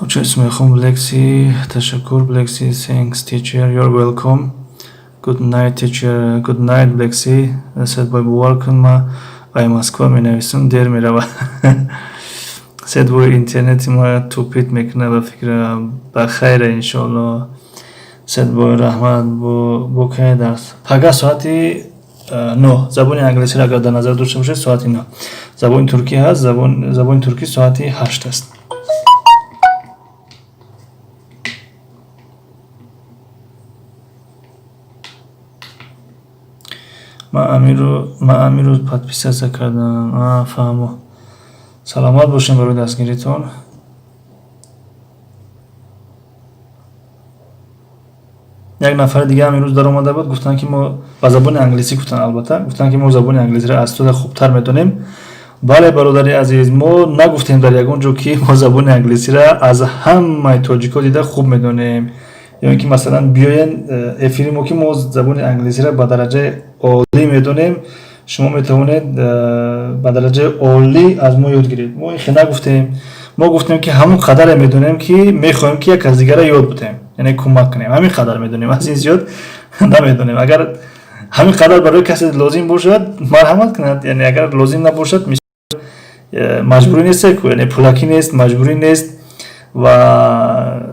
Оча Исмоилхон, Блекси, ташаккур, Блекси, thanks, teacher, you're welcome. Good night, teacher, good night, Блекси. Сетбой, бовар кун, ма ай Москва менависам, дер мерава. Сетбой, интернети ма тупит мекунад, ба фикрам. Ба хайра, иншоалло. Сетбой, раҳмат. Бо кай дарс? Пага соати 9. Забони англисиро агар дар назар дошта бошед, соати 9. Забони туркӣ ҳаст, забони туркӣ соати 8 аст. Ман Амиру подписаться кардам. Фаҳмо. Саломат бошем барои дастгиритон. Як нафари дига ҳам имрӯз даромада буд, гуфтанд, ки мо ба забони англисӣ гуфтанд, албатта, гуфтанд, ки мо забони англисиро аз туда хубтар медонем. Бале, бародари азиз, мо нагуфтем дар ягон ҷо, ки мо забони англисиро аз ҳамаи тоҷикҳо дида хуб медонем ё ин ки масалан биёен эфири мо, ки мо забони англисиро ба дараҷаи олӣ медонем, шумо метавонед ба дараҷаи олӣ аз мо ёд гиред. Мо ин хел нагуфтем. Мо гуфтем, ки ҳамон қадаре медонем, ки мехоҳем, ки як кас дигара ёд бидем, яъне кӯмак кунем. Ҳамин қадар медонем, аз ин зиёд намедонем. Агар ҳамин қадар барои касе лозим бошад, марҳамат кунад, яъне агар лозим набошад, маҷбурӣ нест ку, яъне пулакӣ нест, маҷбурӣ нест. Ва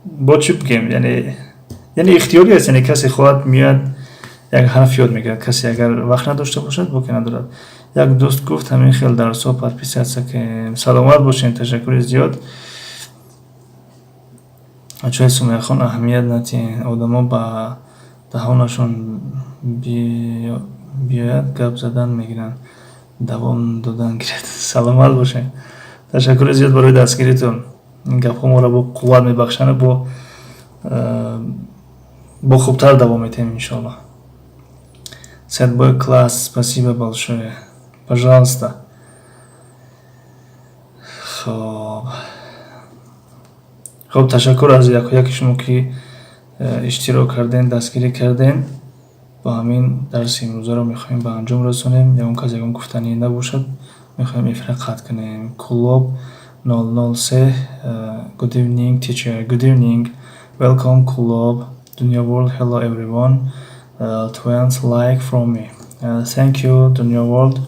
бо чӣ бигем, яъне ихтиёрӣ аст, яъне касе хоҳад, меояд, як ҳарф ёд мегирад, касе агар вақт надошта бошад, боке надорад. Як дӯст гуфт, ҳамин хел дарсҳо подписаться кунем. Саломат бошем, ташаккури зиёд. Очаи Сумайяхон, аҳамият натиҳед, одамо ба даҳонашон биёяд, гап задан мегиранд, давом додан гиред. Саломат бошед, ташаккури зиёд барои дастгиритон. Ин гапҳо моро бо қувват мебахшанд, бо хубтар давом медиҳем, иншоаллоҳ. Сетбой класс, спасибо большое, пожалуйста. Хоб, ташаккур аз яку яки шумо, ки иштирок кардем, дастгирӣ кардем. Бо ҳамин дарси имрӯзаро мехоҳем ба анҷом расонем. Ягон кас ягон гуфтанӣ набошад, мехоҳем эфира қатъ кунем. Клуб 003, good evening, teacher. Good evening, welcome, Club Dunya World. Hello everyone, 20 like from me, thank you, Dunya World.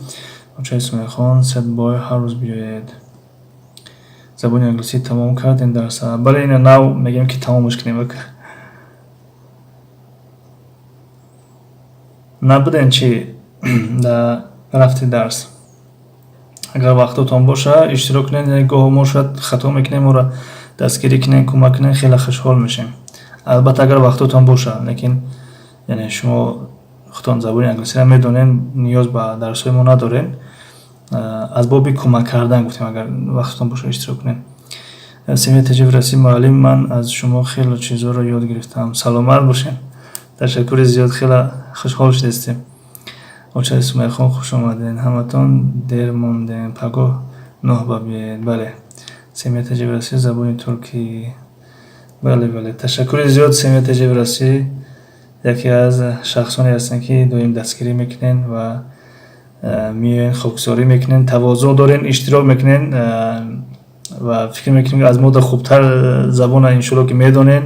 Очаи Сумайхон, Сетбой, ҳар рӯз биёед. Забони англисӣ тамом кардем дарса? Бале, ина нав мегӯем, ки тамомаш кунем. Набудем чӣ да рафти дарс. Агар вақтотон боша, иштирок кунед. Гоҳо мо шояд хато мекунем, моро дастгирӣ кунем, кӯмак кунем, хеле хушҳол мешем. Албатта, агар вақтотон боша. Лекин яъне шумо худтон забони англисиро медонед, ниёз ба дарсҳои мо надоред. Аз боби кӯмак кардан гуфтем, агар вақтотон боша, иштирок кунед. Семья Таҷиб Расим, муаллим, ман аз шумо хеле чизҳоро ёд гирифтам. Саломат бошед, ташаккури зиёд, хеле хушҳол шудастем. Очаи Сумайхон, хуш омадед. Ҳаматон дер мондем, пагоҳ 9 ба биёед. Бале, Семья Таҷиб Расӣ, забони туркӣ. Бале, ташаккури зиёд. Семья Таҷиб Расӣ яке аз шахсоне ҳастанд, ки доим дастгирӣ мекунед ва меоен, хоксорӣ мекунед, тавозӯъ дорен, иштирок мекунед ва фикр мекунем, аз мода хубтар забона иншоалло ки медонед,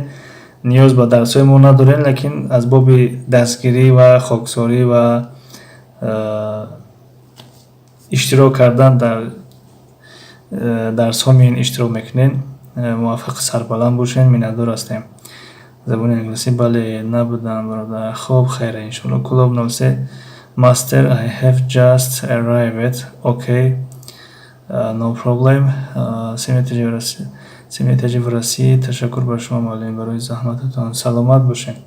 ниёз ба дарсҳои мо надорем, лекин аз боби дастгирӣ ва хоксорӣ ва иштирок кардан дар дарсҳо меоен, иштирок мекунед. Муваффақи сарбаланд бошед, миннатдор ҳастем. Забони англисӣ, бале, набудам, бародар. Хоб, хайра, иншоалло. Клуб 03, master, I have just arrived. Okay, no problem. Семья Таҷиб Расӣ, ташаккур ба шумо, муаллим, барои заҳмататон. Саломат бошед.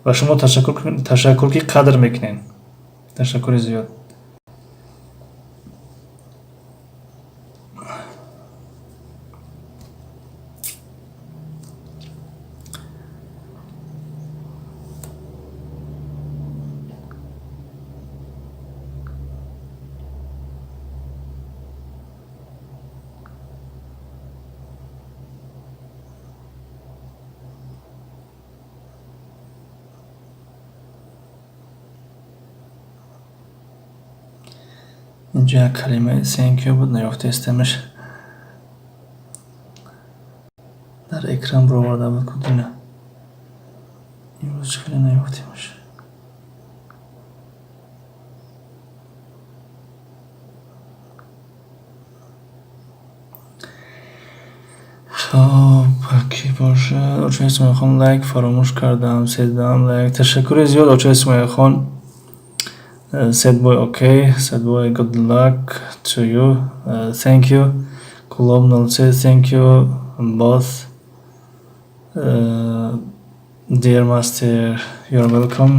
Ба шумо ташаккур, ки қадр мекунед. Ташаккури зиёд. Инҷо як калимаи thank you буд, наёфтаистемаш. Дар экран бароварда буд кудина. Имрӯз хеле наёфтемаш. Хоб, кӣ бошад? Очаи Сумайхон, лайк фаромӯш кардам, 13-ам лайк. Ташаккури зиёд, очаи Сумайхон. Sad boy, okay. Sad boy, good luck to you. Thank you. Club 03, thank you both. Dear master, you're welcome.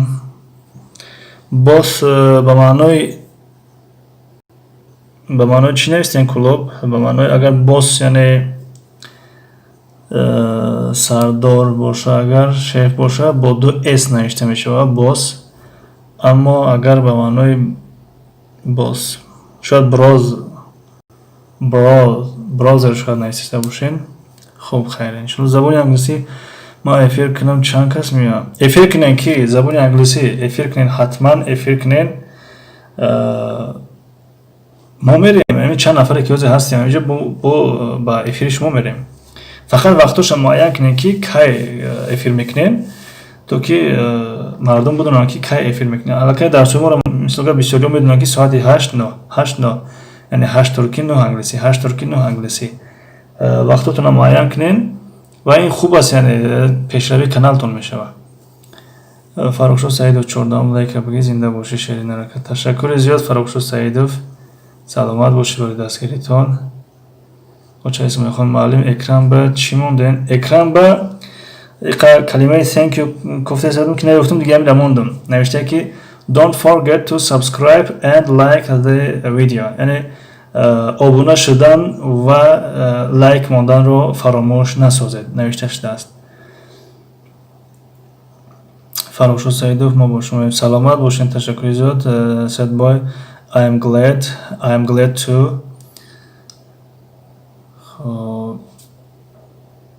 Boss ба маънои чӣ навистем, клуб? Ба маънои агар босс, яъне сардор боша, агар шеф боша, бо ду с навишта мешавад босс. Аммо агар ба маънои boss, шояд броз, brother шояд нависта бошем. Хуб, хайр, иншоалло. Забони англисӣ ман эфир кунам, чанд кас меояд? Эфир кунем, ки забони англисӣ эфир кунем, ҳатман эфир кунем. Мо мерем, ами чанд нафаре ки ҳозир ҳастем инҷо, бо ба эфири шумо мерем. Фақат вақтоша муайян кунем, ки кай эфир мекунем, то ки мардум бидонанд, ки кай эфир мекунем. Аллакай дарсҳои моро, мисолга, бисёриҳо медонанд, ки соати 8 9, 8 9, яъне 8 туркӣ, 9 англисӣ, 8 туркӣ, 9 англисӣ. Вақтотонро муайян кунем ва ин хуб аст, яъне пешравии каналтон мешавад. Фаррухшо Саидов, 14-ум лайка бигӣ, зинда бошӣ, шери нарака. Ташаккури зиёд, Фаррухшо Саидов, саломат бошӣ барои дастгиритон. Оча Исмоилхон, муаллим, экран ба чӣ мондем? Экран ба калимаи thank you гуфта задам, ки наёфтам, дига ҳамира мондам. Навиштае, ки don't forget to subscribe and like the video, яъне Обуна шудан ва лайк монданро фаромӯш насозед, навишта шудааст. Фаррухшо Саидов, мо бо шумоем, саломат бошед, ташаккури зиёд. Sedboy, I am glad, I am glad too. Хоб,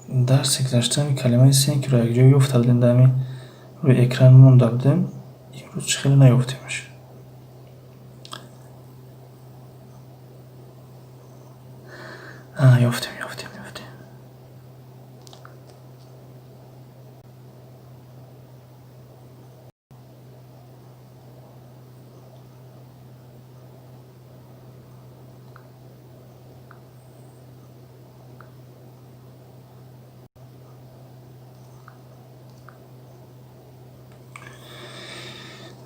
дарси гузаштаами калимаи thank you-ро якҷо ёфта будем, дар ҳамин рӯи экран монда будем, имрӯз чӣ хеле наёфтемаш. Ёфтем, ёфтем, ёфтем.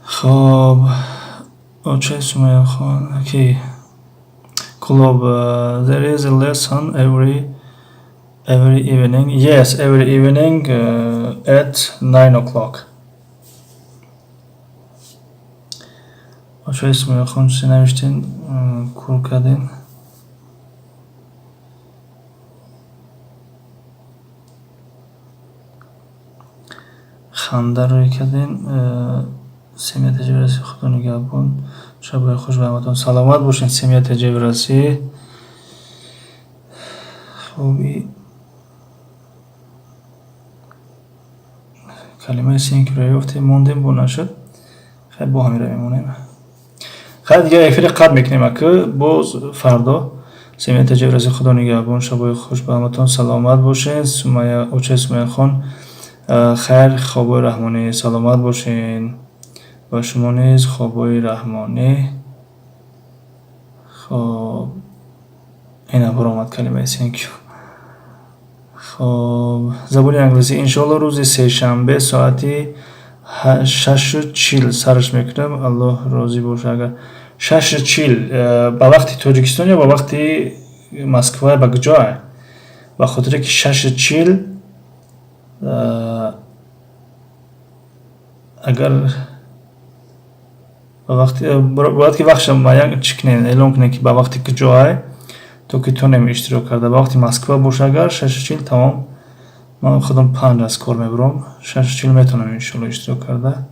Хоб, очаи Сумайяхон ки клуб, there is a lesson every evening. Yes, every evening at 9 o'clock. Очаи Сумайяхон, чизе навиштен, кур кардем. Ханда рӯй кардем. Семья Таҷибраси, худо нигаҳбон, шабои хуш ба ҳаматон, саломат бошед, семья Таҷибраси. Хоб, калимаи thank you-ро ёфтем, мондем, бо нашуд. Хай, бо ҳамира мемонем. Хай, дигар эфири қатъ мекунем, ака, боз фардо. Семья Таҷибраси, худо нигаҳбон, шабои хуш ба ҳаматон, саломат бошед. Сумайя, очаи Сумайяхон, хайр, хобои раҳмонӣ, саломат бошед. Ба шумо низ хобои раҳмонӣ. Хоб, ина баромад калимаи thank you. Хоб, забони англисӣ иншоалло рӯзи сешанбе соати 6:40 сарш мекунам, Аллоҳ розӣ боша. Агар 6:40 ба вақти Тоҷикистон ё ба вақти Москва, ба куҷое? Ба хотире ки 6:40 агар ба вақти, бояд ки вақтша муайян чӣ кунем, эълон кунем, ки ба вақти куҷое, то ки тонем иштирок карда. Ба вақти Москва боша агар 6:40, тамом, ман худам 5 аз кор мебурам, 6:40 метавонам иншоалло иштирок карда.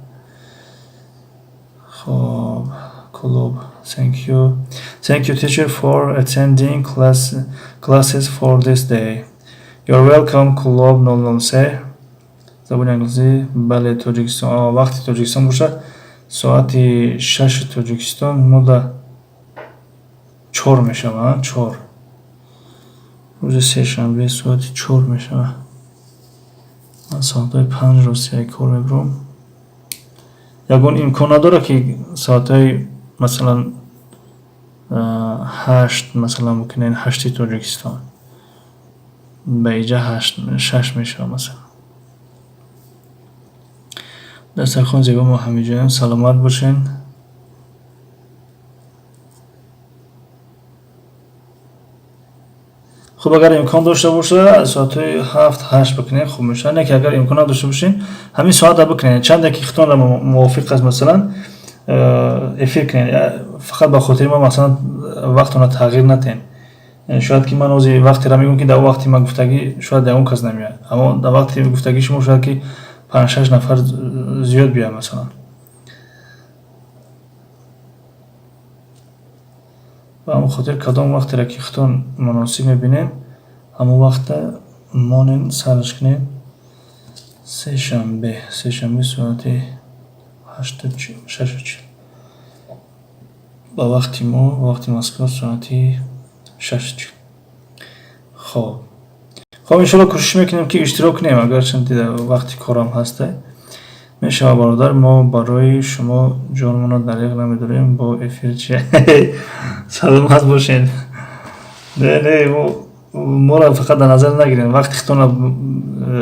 Хоб, клуб, thank you, thank you, teacher, for attending classes for this day. You're welcome. Клуб 003, забони англисӣ, бале, Тоҷикистон, вақти Тоҷикистон боша, соати 6-и Тоҷикистон мода 4 мешавад, 4. Рӯзи сешанбе соати 4 мешавад. Ман соатҳои 5 ростияи кор мебурам. Ягон имкон надорад, ки соатҳои, масалан, 8, масалан, бикунен, 8-и Тоҷикистон ба иҷа 8, 6 мешавад, масалан? Дастархон зебо, мо ҳамиҷоем, саломат бошен. Хуб, агар имкон дошта боша, соатҳои 7, 8 бикунем, хуб мешавад. Не ки агар имкон надошта бошем, ҳамин соата бикунем, чанде ки худтонро мувофиқ аст, масалан, эфир кунем. Фақат ба хотири ма, масалан, вақтона тағйир натем. Шояд ки ман ози вақтеро мегӯям, ки дар вақти ман гуфтагӣ шояд ягон кас намеояд, аммо дар вақти гуфтагии шумо шояд ки панҷ, шаш нафар зиёд биёяд, масалан. Ба ҳамон хотир кадом вақтеро ки худтон муносиб мебинем, ҳамон вақта монен, сарш кунем. Сешанбе соати 8:40, 6:40 ба вақти мо, ба вақти Москва соати 6:40. Хоб, иншоалло кӯшиш мекунем, ки иштирок кунем, агарчанд вақти корам ҳаста. Мешавад, бародар, мо барои шумо ҷонмонро дареғ намедорем бо эфир чи. Саломат бошед. Не, не, моро фақат дар назар нагирем, вақти худтонро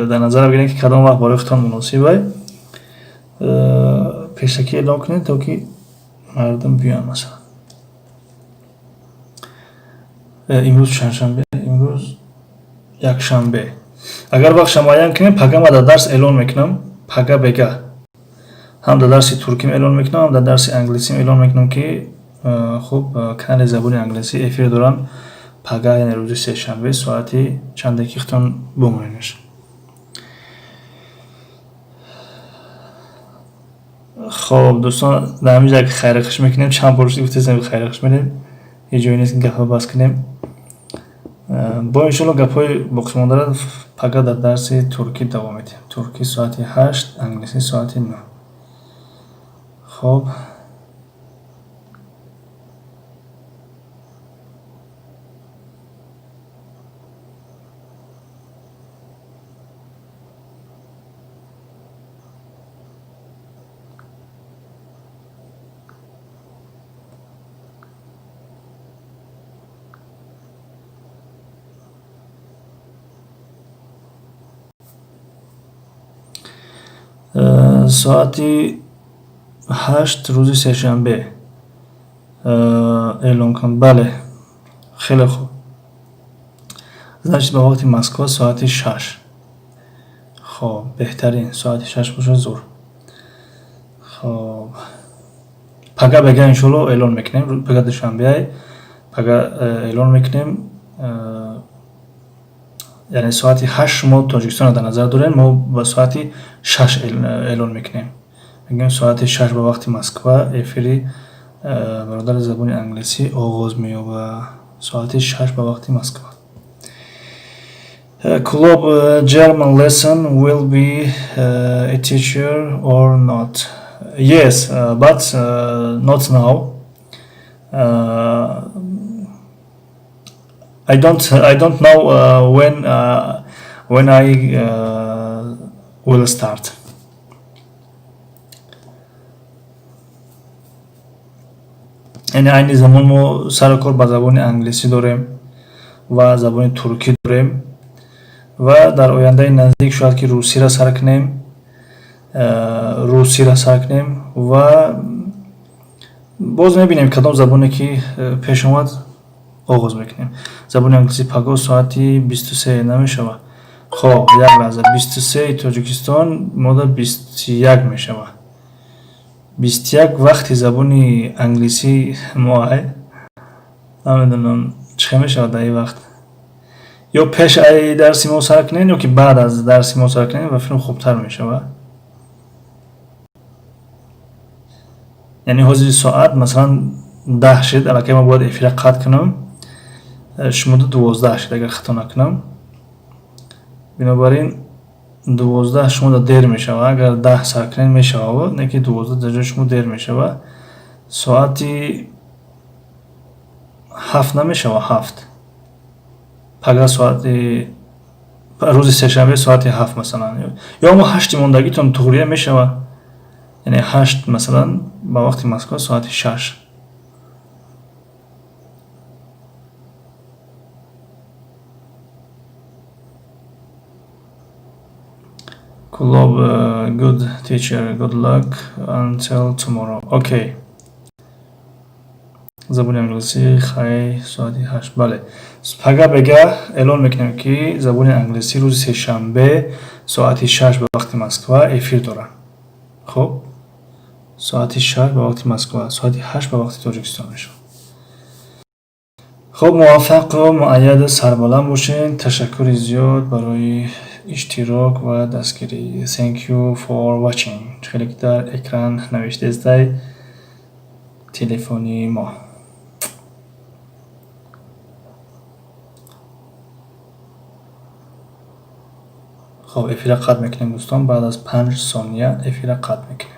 дар назар бигирем, ки кадом вақт барои худтон муносиб, пешакӣ эълон кунед, то ки мардум биёянд, масалан. Имрӯз чандшанбе? Имрӯз якшанбе. Агар вақтша муайян кунем, пага ма дар дарс эълон мекунам, пага бега ҳам дар дарси турким эълон мекунам, ҳам дар дарси англисим эълон мекунам, ки Хуб, канали забони англисӣ эфир доранд пага, яъне рӯзи сешанбе, соати чанде ки худтон бимоненаш. Хоб, дӯстон, дар ҳамин ҷа хайрухуш мекунем. Чанд бор гуфтесем, хайрухуш менем, ҳеҷ ҷое нест ки гапа бас кунем. Бо иншоалло гапҳои боқимондаро пага дар дарси туркӣ давом медиҳем. Туркӣ соати 8, англисӣ соати 9. Хоб, соати 8 рӯзи сешанбе эълон кун. Бале, хеле хуб. Значит, ба вақти Москва соати 6. Хоб, беҳтарин, соати 6 бошад, зур. Хоб, пага бега иншоалло эълон мекунем. Пага душанбеай, пага эълон мекунем. Яъне соати 8 шумо Тоҷикистонро дар назар дорем, мо ба соати 6 эълон мекунем, мегӯем, соати 6 ба вақти Москва эфири бародари забони англисӣ оғоз меёбад, соати 6 ба вақти Москва. Club German lesson will be a teacher or not? Yes, but not now. I don't know when I will start. Яъне айни замон мо сару кор ба забони англисӣ дорем ва забони туркӣ дорем ва дар ояндаи наздик шояд ки русиро сар кунем ва боз мебинем, кадом забоне ки пеш омад, оғоз мекунем. Забони англисӣ пагоҳ соати 23 намешавад? Хоб, як лаҳза. 23-и Тоҷикистон мода 21 мешавад. 21 вақти забони англисӣ мо ай намедонам, чӣ хел мешавад дар ин вақт. Ё пеш ай дарси мо сар кунем, ё ки баъд аз дарси мо сар кунем ва филм хубтар мешавад. Яъне ҳозири соат, масалан, 10 шид, аллакай мо бояд эфира қатъ кунам. Шумода 12 шид, агар хато накунам. Бинобар ин 12 шумода дер мешавад. Агар 10 сар кунем, мешавад, не ки 12 дар ҷои шумо дер мешавад. Соати 7 намешавад? 7 пага, соати рӯзи сешанбе соати 7, масалан, ё мо 8-и мондагитон туғрия мешавад. Яъне 8, масалан, ба вақти Москва соати 6. Club, good teacher, good luck until tomorrow. Okay. Забони англисӣ хай соати 8. Бале. Пага бега эълон мекунем, ки забони англисӣ рӯзи сешанбе соати 6 ба вақти Москва эфир дорад. Хуб, соати 6 ба вақти Москва, соати 8 ба вақти Тоҷикистон мешавад. Хуб, муваффақу муайяду сарбаланд бошед. Ташаккури зиёд барои иштирок ва дастгирӣ. Thank you for watching. Хеле ки дар экран навиштаестай телефони мо. Хоб, эфира қатъ мекунем, дӯстон. Баъд аз 5 сония эфира қатъ мекунем.